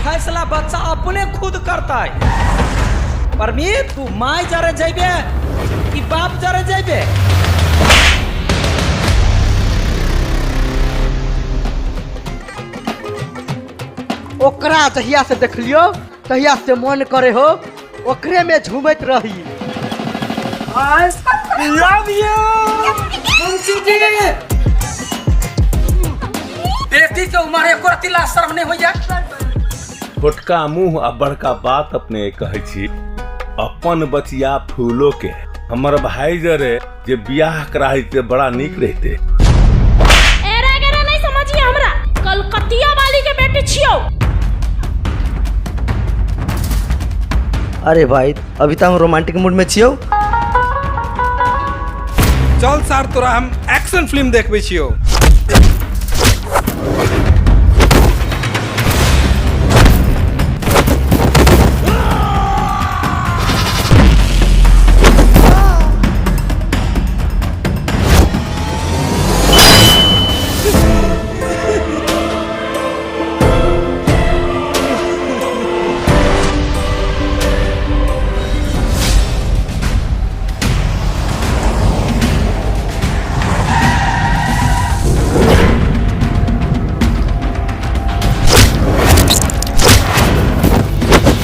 फैसला बच्चा अपने खुद करता है। परमीत, तू माय जरे जाइबे कि बाप जरे जाइबे? ओकरा जहिया से देखलियो तहिया से मन करे हो ओकरे में झूमैत रही। I love you Munshi ji. बेटी के उम्र एको रत्ती लाज शर्म नहीं होइया। छोटका मुंह आ बड़का बात अपने कहै छी। अपन बचिया फूलो के हमर भाई जरे जे बियाह कराइते बड़ा नीक रहते। एरा गेरा नहीं समझिए हमरा, कलकतिया वाली के बेटी छियो। अरे भाई अभी तो हम रोमांटिक मूड में छियो। चल सार तोरा हम एक्शन फिल्म देखबै छियो।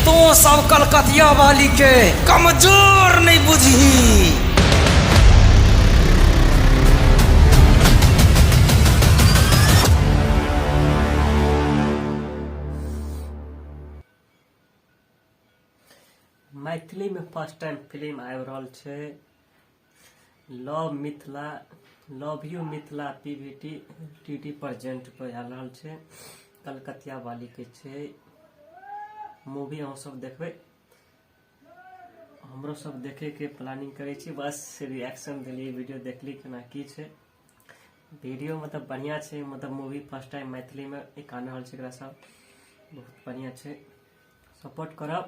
तो सब कलकतिया वाली के कमजोर नहीं बुझी। मैथिली में फर्स्ट टाइम फिल्म आबि रहल छै love Mithila, love you Mithila PVT TT present पर आयल रहल छै। कलकतिया वाली के छै मूवी, अहाँ सब देखबै। हमरो सब देखे के प्लानिंग करै छी, बस रिएक्शन देलियै, वीडियो देखली केना की छै। वीडियो मतलब बढ़िया छै, मतलब मूवी फर्स्ट टाइम मैथिली में एक आनि रहल छै, एकरा सब बहुत बढ़िया छै, सपोर्ट करब।